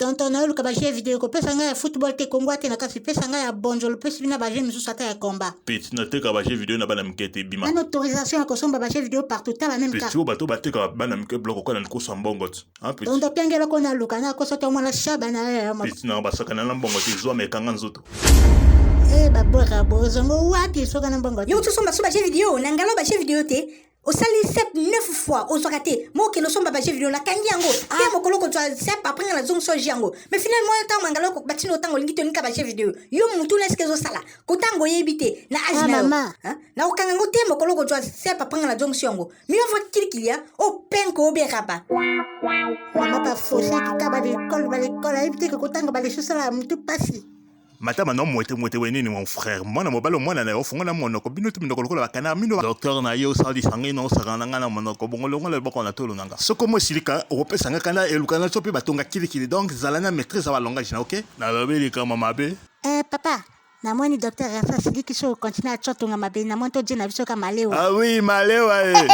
Tonton naoluka ba jeux video kopesa ngai ya football te kongwa te na kasi pesa ngai ya bonjolo pesi bino ba jeux misusu ata ya combat. Petit nateka ba jeux video na bana mike te bima. Nani autorisation ya kosomba ba jeux video partout tala meme Petit oyo bato batekaka bana mike biloko kaka na likoso ya mbongo ti. Hein petit. Tonton kenge eloko naluka nakosa to mwana shaba na yo. Petit na basakana na mbongo te zwa mekanga nzoto. Eh babwaka bozongo wapi soka na mbongo te. Yo tosomba so ba jeux video na ngalo ba jeux video te. Osali sep 9 fois ozwaka te mokende osomba ba jeux video nakangi yango te ah. mokolo kozwa sep après nga nazongisa oji yango mais finalement ntango mangala batindi otanga olingi te olingi ka ba jeux video yo mutu na esika ezosala kotanga oyebi te na age ah, na yo nakokanga yango te mokolo kozwa sep après nga nazongisi yango miyovo kilikilia openko oberaba mama bafosaki ka balekole balekole ayebi te kotanga balesusalaka mutu mpasi. Matama no mwete mwete we nini mon frère mwana mobali omwana na yo fongola monoko bino tu minoko lokola bakana mino docteur na yo osalisa ngai na osakana na ngai na monoko bongo longola loboko na tolo na nga soki omo esilika okopesa ngai kanda eluka na so mpe batonga kilikili donc zala na maîtrise ya balongage na ok nalobi likambo mabe. Eh papa namoni docteur Rafa asiliki so continue atsotonga mabe namoni toje na biso ka malewa. Ah oui malewa eh.